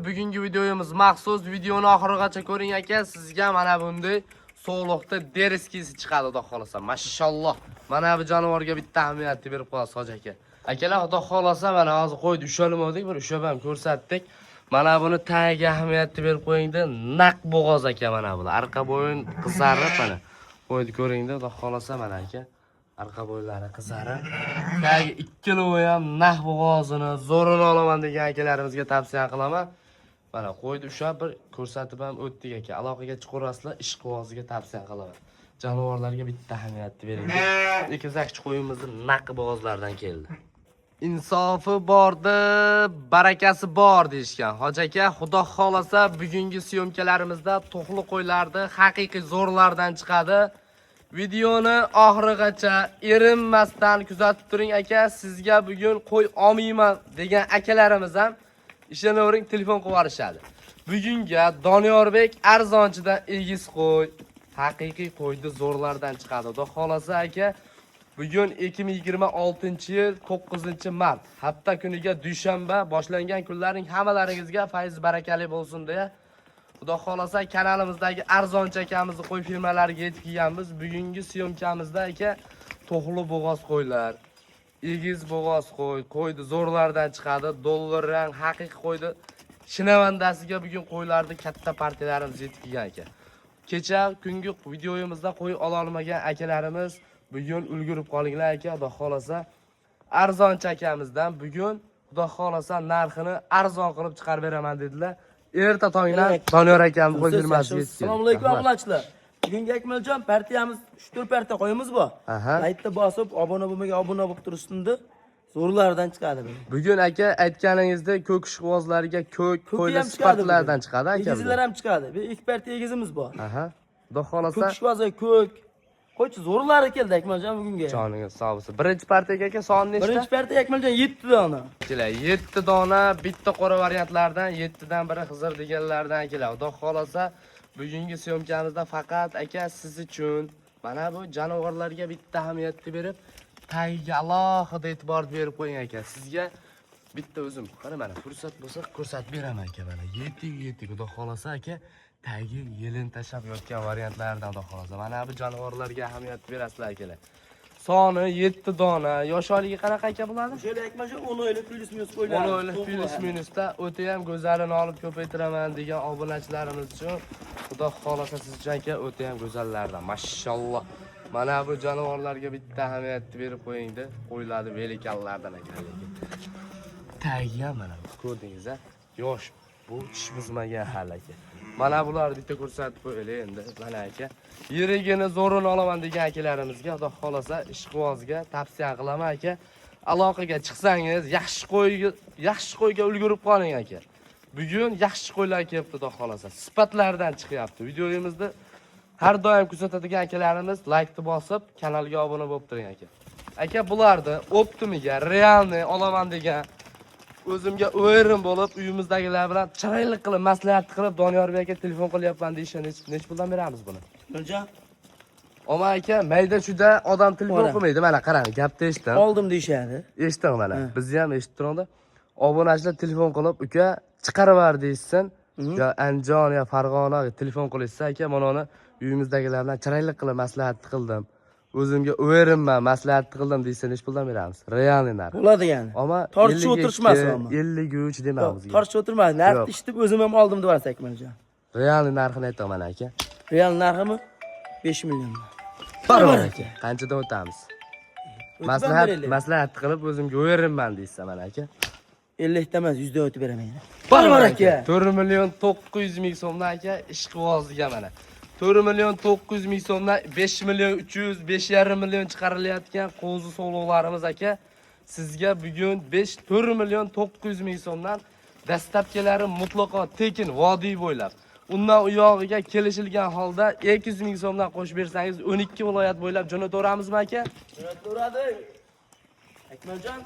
Bugungi videomiz maxsus. Videoni oxirigacha ko'ring, aka. Sizga mana bunday sog'liqda дерзкий si chiqadi, xudo xohlasa. Mashalloh. Mana bu jonivorga bitta ahamiyatni berib qo'yasiz, hoji aka. Akalar, xudo xohlasa, mana hozir qo'ydi ushalmadik, bir ushlab ham ko'rsatdik. Mana buni tagiga ahamiyatni berib qo'yingda, naq bo'g'oz aka mana bular. Arqa bo'yin qizarib mana. Qo'ydi ko'ringda, xudo xohlasa mana aka. Arqa bo'ylari qizarib. Tagi ikkalovi ham naq bo'g'ozini zo'rini olaman degan akalarimizga tavsiya qilaman. Mana qo'ydi ushlab bir ko'rsatib ham o'tdik aka. Aloqaga chiqaverasizlar, ishqiboziga tavsiya qilaman. Jonivorlarga bitta ahamiyatni bering. Egizakchi qo'yimizni naq bo'g'ozlardan keldi. Insofi bordi, barakasi bor deyishgan. Hoji aka, xudo xolasa bugungi syomkalarimizda to'qli qo'ylarni haqiqiy zo'rlardan chiqadi. Videoni oxirigacha erinmasdan kuzatib turing aka. Sizga bugun qo'y olmayman degan akalarimiz ham ishonavering, telefon qilib yuborishadi. Bugunga Doniyorbek arzonchidan egiz qo'y, haqiqiy qo'yni zo'rlardan chiqadi. Xudo xolasa aka, bugun 2026-yil 9-mart, hafta kuniga dushanba boshlangan kunlaring hammalaringizga fayz barakali bo'lsin deya. Xudo xolasa kanalimizdagi arzonchi akamizni qo'y firmalariga yetib kelganmiz. Bugungi syomkamizda aka to'qli bo'g'oz qo'ylar, egiz bo'g'oz qo'y, qo'yni zo'rlardan chiqadi, dollar rang haqiqiy qo'yni shinavandasiga bugun qo'ylarni katta partiyalarimiz yetib kelgan aka. Kecha kungi videoyimizda qo'y ololmagan akalarimiz bugun ulgurib qolinglar aka, xudo xolasa arzonchi akamizdan bugun xudo xolasa narxini arzon qilib chiqarib beraman dedilar. Erta tongdan Doniyor akamiz qo'y firmasiga yetib keldi. Assalomu alaykum, Rahmat. obunachilar. Bugungi Akmaljon partiyamiz 3-4 partiya qo'yimiz bor. Laykni bosib, obuna bo'lmagan obuna bo'lib turishsin-da, zo'rlaridan chiqadi bu. Bugun aka aytganingizdek ko'k ishqibozlarga ko'k Ko'ki qo'yli ham chiqadi. sifatlardan chiqadi aka. Egizlar ham chiqadi. Bir ikki partiya egizimiz bor. Aha. Xudo xolasa Ko'k ishqibozlar ko'k. Qo'ychi zo'rlari keldi Akmaljon bugunga. Joningiz sog' bo'lsin. Birinchi partiyaga aka son nechta? Birinchi partiya Akmaljon 7 dona. Akalar, 7 dona bitta qora variantlardan, 7 dan biri Xizr deganlardan akalar. Xudo xolasa bugungi syomkamizda faqat aka siz uchun mana bu jonivorlarga bitta ahamiyatni berib, tagiga alohida e'tibor berib qo'ying aka. Sizga bitta o'zim qara mana fursat bo'lsa ko'rsatib beraman aka mana. Yetik yetik xudo xolasa aka tagi yelin tashlab yotgan variantlardan xudo xolasa. Mana bu jonivorlarga ahamiyat berasizlar akalar. Soni 7 dona. Yosh oyligi qanaqa aka bo'ladi? O'sha Akmaljon 10 oylik плюс минус qo'ylar. 10 oylik плюс минус da o'ta ham go'zalini olib ko'paytiraman degan obunachilarimiz uchun xudo xolasa siz uchun aka o'ta ham go'zallardan. Mashalloh. Mana bu jonivorlarga bitta ahamiyatni berib qo'yingda, qo'yiladi великан lardan ekan lekin. Tagi ham mana ko'rdingiz a? Yosh bu tish buzmagan hali aka. Mana bularni bitta ko'rsatib qo'yaylik endi. Mana aka. Yirigini zo'rini olaman degan akalarimizga xudo xolasa ishqibozga tavsiya qilaman aka. Aloqaga chiqsangiz, yaxshi qo'yga yaxshi qo'yga ulgurib qoling aka. Bugun yaxshi qo'ylar kelibdi xudo xolasa. Sifatlardan chiqyapti. Videomizni har doim kuzatadigan akalarimiz laykni bosib, kanalga obuna bo'lib turing aka. Aka bularni оптом iga, реальный olaman degan o'zimga уверен bo'lib uyimizdagilar bilan chiroyli qilib maslahat qilib Doniyorbek aka telefon qilyapman deyishsa nechi puldan beramiz buni? Akmaljon Omar aka mayda chuda odam telefon Ora. qilmaydi. Mana qarang, gapni eshitdim. Oldim deyishadi. Eshitdim mana. Bizni ham eshitib turibdi. Obunachilar telefon qilib, uka chiqarib yubar deyishsin. Yo Andijon yo Farg'ona telefon qilishsa aka, mana uni uyimizdagilar bilan chiroyli qilib maslahat qildim. O'zimga уверен man, maslahat qildim deysa nechi puldan beramiz? Реальный narx. Bo'ladi yani. Ammo Tortishib 52, o'tirishmas ammo. 53 demamiz. Tortishib o'tirmadi. Narxni Yo'q. eshitib o'zim ham oldim deb yuborsa Akmaljon. Реальный narxini aytaman aka. Real narximi 5 million. Barobar aka. Qanchadan o'tamiz? O'tib ham Maslahat beraylik. Maslahat qilib o'zimga уверен man deysa mana aka. 50 ta emas, 100 dan o'tib beraman yana. Barobar Barobar aka. aka. 4 million 900 ming so'mdan aka ishqiboziga mana. 4 million 900 ming so'mdan 5 million 300, 5,5 million chiqarilayotgan qo'zi sovliqlarimiz aka. Sizga bugun 5 4 million 900 ming so'mdan dastlabkilari mutlaqo tekin vodiy bo'ylab. Undan u yog'iga kelishilgan holda 200 ming so'mdan qo'shib bersangiz 12 viloyat bo'ylab jo'nataveramizmi aka? Jo'nataveradi. Akmaljon,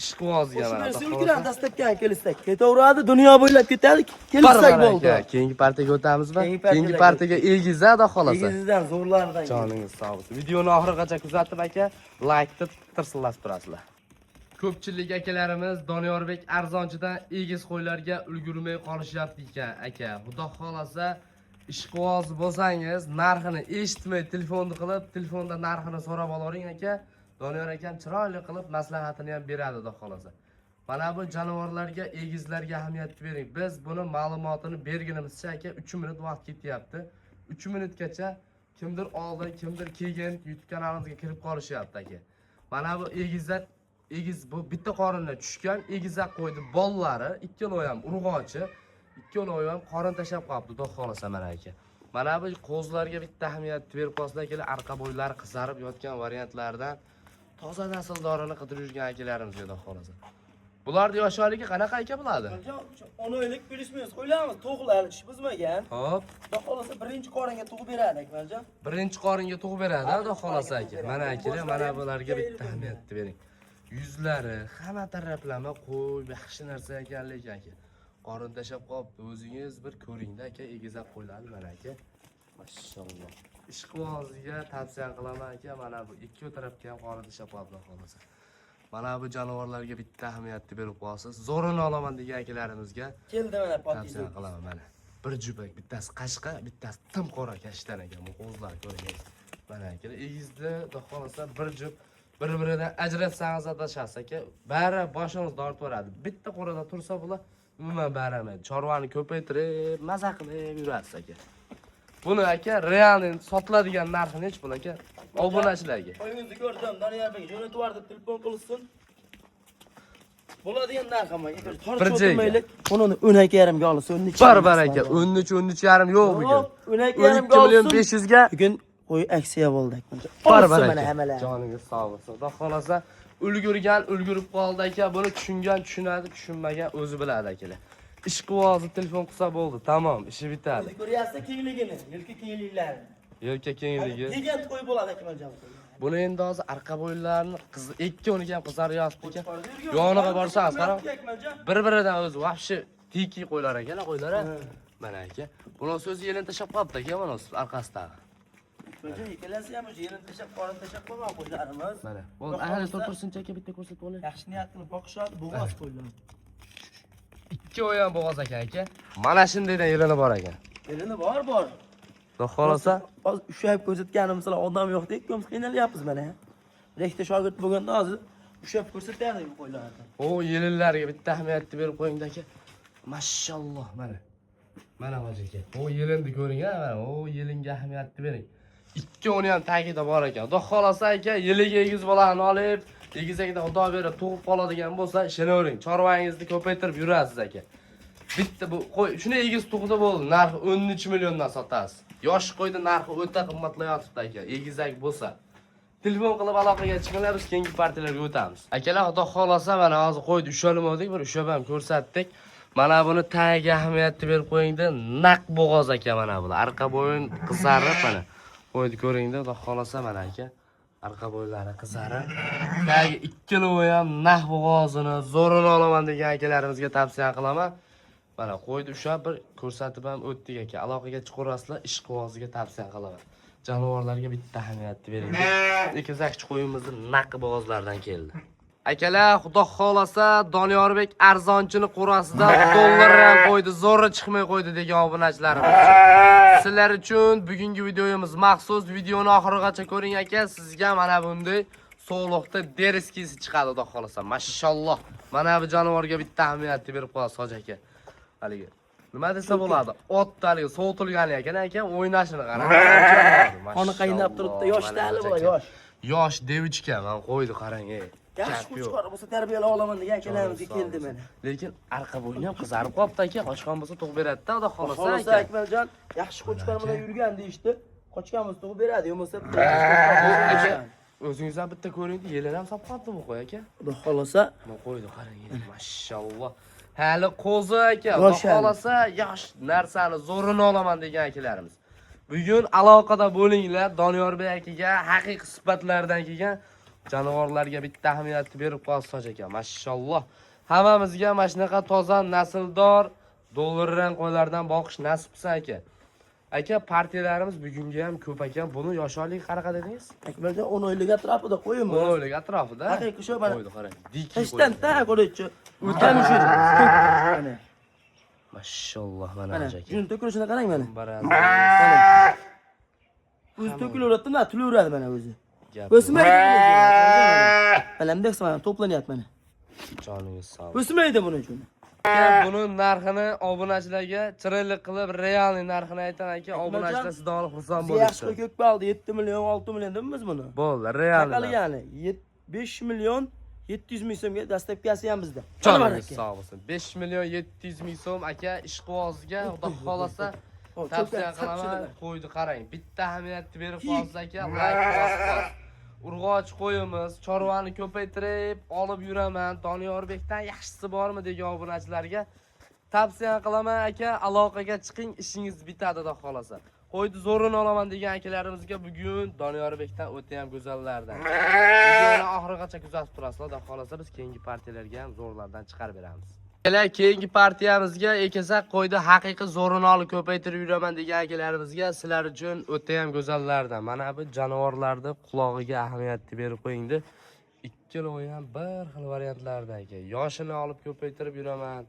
Ishqiboziga mana. qo'shib bersa ulguradi dastlabki kelishsak. Ketaveradi, dunyo bo'ylab ketadi. Kelishsak Barobar bo'ldi. aka. Keyingi partiyaga o'tamizmi? Keyingi partiyaga Keyingi partiyaga egiz xudo xolasa. Egizdan zo'rlaridan. Joningiz sog' bo'lsin. Videoni oxirigacha kuzatib aka, laykni tirsillatib turasizlar. Ko'pchilik akalarimiz Doniyorbek arzonchidan egiz qo'ylarga ulgurmay qolishyapti ekan aka. Xudo xolasa ishqiboz bo'lsangiz narxini eshitmay telefonni qilib, telefonda narxini so'rab olavering aka. Doniyor akam chiroyli qilib maslahatini ham beradi xudo xolasa. Mana bu jonivorlarga, egizlarga ahamiyat bering. Biz buni ma'lumotini bergunimizcha aka 3 minut vaqt ketyapti. 3 minutgacha kimdir oldin, kimdir keyin YouTube kanalimizga kirib qolishyapti aka. Mana bu egizlar, egiz bu bitta qorindan tushgan egizak qo'ydi bolalari, ikkalovi ham urg'ochi, ikkalovi ham qorin tashlab qolibdi, xudo xolasa mana aka. Mana bu qo'zlarga bitta ahamiyat berib qolsalar akalar, arqa bo'ylari qizarib yotgan variantlardan toza nasldorini qidirib yurgan akalarimizga xudo xolasa. Bularni yoshligi qanaqa aka bo'ladi? 10 oylik плюс-минус qo'ylarimiz to'g'lar ish buzmagan. Hop, Xudo xolasa birinchi qoringa tug'ib beradi Akmaljon. Birinchi qoringa tug'ib beradi, xudo xolasa aka. Mana akalar, mana bularga bitta ahamiyat bering. Yuzlari hamma taraflama qo'y, yaxshi narsa ekanligi aka. Qorin tashlab qolibdi, o'zingiz bir ko'ringda aka, egizak qo'ylarni mana aka. Mashalloh. Ishqibozga tavsiya qilaman aka, mana bu ikki tarafga ham qorin tashlab qolibdi, xudo xolasa. Mana bu jonivorlarga bitta ahamiyatni berib qolasiz. Zo'rini olaman degan akalarimizga Keldi mana pokiza. tavsiya qilaman mana. Bir jupak, bittasi qashqa, bittasi tim qora kashtan ekan. Bu qo'zlar ko'ringiz. Mana akalar, egizni xudo xolasa bir jup bir-biridan ajratsangiz adashasiz aka. Bari boshingizni ortib yuboradi. Bitta qo'rada tursa bular umuman baramaydi. Chorvani ko'paytirib, maza qilib yurasiz aka. Buni aka realniy sotiladigan narxi nechi pul aka? Obunachilarga. Qo'yingizni ko'rdim, Doniyorbek jo'natib yubordi, telefon qilsin. Bo'ladigan narxi ham aka. Bir Tortib joyga. o'tirmaylik. Buni 12,5 ga olsa, 13. Barbar aka, 13 13,5 yo'q bugun. Yo'q, 12,5 ga 12 million olsin. 500 ga Bugun qo'y aksiya bo'ldi Akmaljon. Barbar Olsin mana aka. hammalar. Joningiz sog' bo'lsin. Xudo xolasa ulgurgan ulgurib qoldi aka. Buni tushungan tushunadi, tushunmagan o'zi biladi akalar. Ishqibozi telefon qilsa bo'ldi, tamom, ishi bitadi. O'zi ko'ryapsiz kengligini, yelka kengliklarini. Yelka kengligi. Degan qo'y bo'ladi Akmaljon. Buni endi hozir arqa bo'yinlarini qiz ikkovini ham qizarib yotibdi ekan. Yoniga borsangiz qarang, bir-biridan o'zi вообще tiki qo'ylar ekan, qo'ylar. Mana aka. Buni o'zi yelin tashlab qolibdi aka, mana orqasidagi. Akmaljon ikkalasi ham o'sha yelin tashlab, qorin tashlab qo'ygan qo'ylarimiz. Mana. Bo'ldi, ana tursinchi aka, bitta ko'rsatib olay. Yaxshi niyat qilib boqishadi, bo'g'oz qo'ylar. Ikkovi ham bo'g'oz ekan aka. Mana shundaydan yelini bor ekan. Yelini bor, bor. Xudo xolasa Hozir ushlab ko'rsatganim misol odam yo'q deb ikkovimiz qiynalyapmiz mana. Bir ikkita shogird bo'lganda hozir ushlab ko'rsatardik bu qo'ylarni. O yelinlarga bitta ahamiyatni berib qo'ying aka. Mashalloh mana. Mana hoji aka. O yelinni ko'ring ha, mana o yelinga ahamiyatni bering. Ikkovini ham tagida bor ekan. Xudo xolasa aka, yiliga egiz bolani olib, egizakda xudo berib tug'ib qoladigan bo'lsa, ishonavering. Chorvangizni ko'paytirib yurasiz aka. Bitta bu qo'y, shuni egiz tug'di bo'ldi, narxi 13 milliondan sotasiz. Yosh qo'yni narxi o'ta qimmatlayotibdi aka, egizak bo'lsa. Telefon qilib aloqaga chiqinglar, biz keyingi partiyalarga o'tamiz. Akalar, xudo xolasa mana hozir qo'yni ushalmadik, bir ushlab ham ko'rsatdik. Mana buni tagiga ahamiyatni berib qo'yingda, naq bo'g'oz aka mana bular. Arqa bo'yin qizarib mana. Qo'yni ko'ringda, xudo xolasa mana aka. Arqa bo'ylari qizarib. Tagi ikkalovi ham naq bo'g'ozini zo'rini olaman degan akalarimizga tavsiya qilaman. Mana qo'yni ushlab bir ko'rsatib ham o'tdik aka. Aloqaga chiqaverasizlar, ishqiboziga tavsiya qilaman. Jonivorlarga bitta ahamiyatni bering. Egizakchi qo'yimizni naq bo'g'ozlardan keldi. Akalar, xudo xolasa Doniyorbek arzonchini qo'rasida dollar ham qo'ydi, zo'ri chiqmay qo'ydi degan obunachilarimiz. Sizlar uchun bugungi videomiz maxsus. Videoni oxirigacha ko'ring aka, sizga mana bunday sog'liqda дерзкий si chiqadi xudo xolasa. Mashalloh. Mana bu jonivorga bitta ahamiyatni berib qo'yasiz hoji aka. Haligi nima desa bo'ladi? Ot haligi sovutilgan ekan aka, o'ynashini qarang. Qoni qaynab turibdi, yosh hali bu, yosh. Yosh девочка, mana qo'ydi qarang, ey. Yaxshi Gap yo'q. qo'chqor bo'lsa tarbiyalay olaman degan akalarimizga keldi mana. Lekin arqa bo'yni ham qizarib qolibdi aka, qochgan bo'lsa tug'ib beradi-da, xudo xolasa Xolasa aka. Akmaljon yaxshi qo'chqor bilan yurgan deyishdi. Qochgan bo'lsa tug'ib beradi, yo bo'lmasa Aka, o'zingiz ham bitta ko'ring, yelin ham solib qolibdi bu qo'y aka. Xudo xolasa Bu qo'ydi qarang, mashalloh. Hali qo'zi aka, xudo Yosh hali. xolasa yosh narsani zo'rini olaman degan akalarimiz. Bugun aloqada bo'linglar, Doniyorbek akaga haqiqiy sifatlardan kelgan jonivorlarga bitta ahamiyatni berib qolsa aka, mashalloh. Hammamizga mana shunaqa toza nasldor dollar rang qo'ylardan boqish nasib qilsin aka. Aka, partiyalarimiz bugungi ham ko'p ekan. Buni yosh oyligi qanaqa dedingiz? Akmaljon 10 oylik atrofida qo'yimiz. 10 oylik atrofida. Haqiqiy shu mana. Qo'ydi, qarang. Дикий. Hechdan ta ko'ruvchi. O'tgan shu. Mana. Mashalloh, mana Mana. aka. Shuni to'kilishini qarang mana. Baraz. Mana. O'zi to'kilaveradi, nima tulaveradi mana o'zi. Gap. O'smaydi. Mana bunday qilsa mana to'planyapti mana. Joningiz sog'. O'smaydi buni uchun. Aka, buni narxini obunachilarga chiroyli qilib, реальный narxini aytaman aka, obunachilar sizdan olib xursand Bizga yaxshi bo'lishsin. ko'k oldi 7 million, 6 million deymiz buni. Bo'ldi, реальный. Taqalgani 5 million 700 ming so'mga доставка si ham bizda. Joningiz sog' bo'lsin. 5 million 700 ming so'm aka, ishqibozga xudo xolasa Hop, tavsiya cho'plar, qilaman. sapchiladi. Qo'ydi qarang. Bitta ahamiyatni berib qolsiz aka, layk bosib qolsiz. Urg'och qo'yimiz, chorvani ko'paytirib olib yuraman. Doniyorbekdan yaxshisi bormi degan obunachilarga tavsiya qilaman aka, aloqaga chiqing, ishingiz bitadi xudo xolasa. Qo'ydi zo'rini olaman degan akalarimizga bugun Doniyorbekdan o'ta ham go'zallardan. Videoni oxirigacha kuzatib turasizlar, xudo xolasa biz keyingi partiyalarga ham zo'rlardan chiqarib beramiz. Akalar, keyingi partiyamizga ekinsak qo'ydi haqiqiy zo'rini olib ko'paytirib yuraman degan akalarimizga sizlar uchun o'ta ham go'zallardan. Mana bu jonivorlarni qulog'iga ahamiyatni berib qo'yingdi. Ikkalovi ham bir xil variantlarda aka. Yoshini olib ko'paytirib yuraman.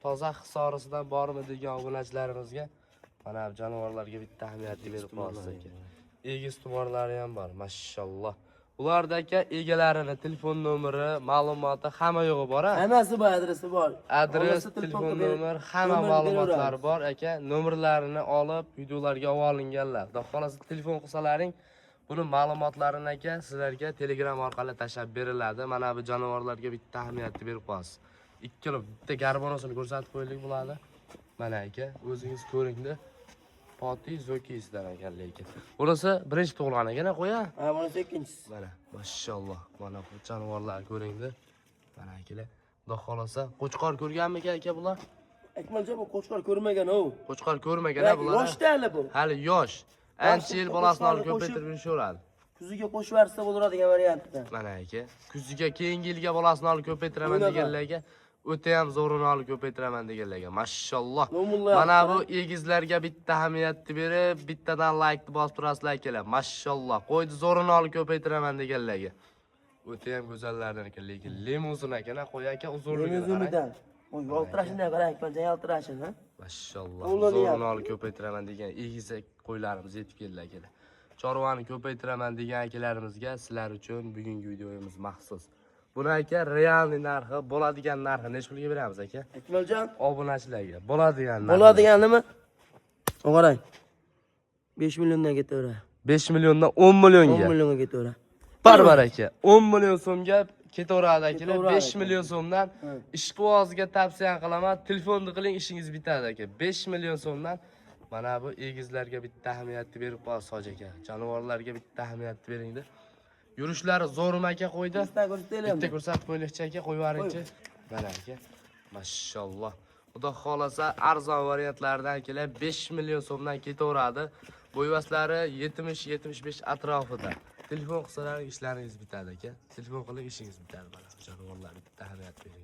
Toza hisorisidan bormi degan obunachilarimizga mana bu jonivorlarga bitta ahamiyatni berib qo'yasiz aka. Egiz tumorlari ham bor, mashalloh. Ularda aka egalarini telefon nomeri, ma'lumoti hamma yo'g'i bor a. Hammasi bor, adresi bor. Adres, Olsa telefon qilib berib- nomer, hamma nomerini ma'lumotlari beraveramiz. bor aka. Nomerlarini olib videolarga olinganlar. Xudo xolasa telefon qilsalaring, buni ma'lumotlarini aka sizlarga Telegram orqali tashlab beriladi. Mana bu jonivorlarga bitta ahamiyatni berib qo'yasiz. Ikkala bitta garbonosini ko'rsatib qo'yaylik bularni. Mana aka, o'zingiz ko'ringda. Poti Zokisidan ekan lekin. Bunisi birinchi tug'ilgan ekan, qo'ya. Ha, bunisi ikkinchisi. Mana, mashalloh, mana bu jonivorlar ko'ringda. Mana akalar, xudo xolasa, qo'chqor ko'rganmikan aka bular? Akmaljon bu qo'chqor ko'rmagan o. Qo'chqor ko'rmagan a bular. Yoshda hali bu. Hali yosh. Ancha yil bolasini olib Qo'chqorni ko'paytirib yurishaveradi. Kuziga qo'shib yuborsa bo'ladigan variantda. Mana aka, kuziga keyingi yilga bolasini olib ko'paytiraman Bunaqa. deganlarga o'ta ham zo'rini olib ko'paytiraman deganlarga. Mashalloh. Lo'mulla Mana bu yapti. egizlarga bitta ahamiyatni berib, bittadan laykni bosib turasizlar akalar. Mashalloh. Qo'ydi zo'rini olib ko'paytiraman deganlarga. O'ta ham go'zallardan ekan, lekin limuzin ekan, qo'y aka uzunligini qarang. Limuzindan. O yaltirashini qarang, Akmaljon yaltirashini. ha? Mashalloh. Ularni Zo'rini yapti. olib ko'paytiraman degan egizak qo'ylarimiz yetib keldi akalar. Chorvani ko'paytiraman degan akalarimizga sizlar uchun bugungi videomiz maxsus. Buni aka реальный narxi, bo'ladigan narxi necha pulga beramiz aka? Akmaljon Obunachilarga bo'ladigan narxi. bo'ladigan nima? Qarang. 5 milliondan ketaveradi. 5 milliondan 10 millionga. 10 millionga ketaveradi. Barbar aka. 10 million so'mga ketaveradi akalar. Ketaveradi 5 aka. million so'mdan ishqibozga tavsiya qilaman. Telefonni qiling, ishingiz bitadi aka. 5 million so'mdan mana bu egizlarga bitta ahamiyatni berib qo'yasiz hoji aka. Jonivorlarga bitta ahamiyatni beringda. Yurishlari zo'rmi aka qo'ydi? Bitta ko'rsataylikmi? Bitta ko'rsatib qo'ylikchi aka, qo'yib yuboringchi. Mana aka. Mashalloh. Xudo xolasa arzon variantlardan akalar 5 million so'mdan ketaveradi. Bo'yvaslari 70-75 atrofida. Telefon qilsalaring ishlaringiz bitadi aka. Telefon qiling, ishingiz bitadi mana. Jonivorlar bitta ahamiyat bering.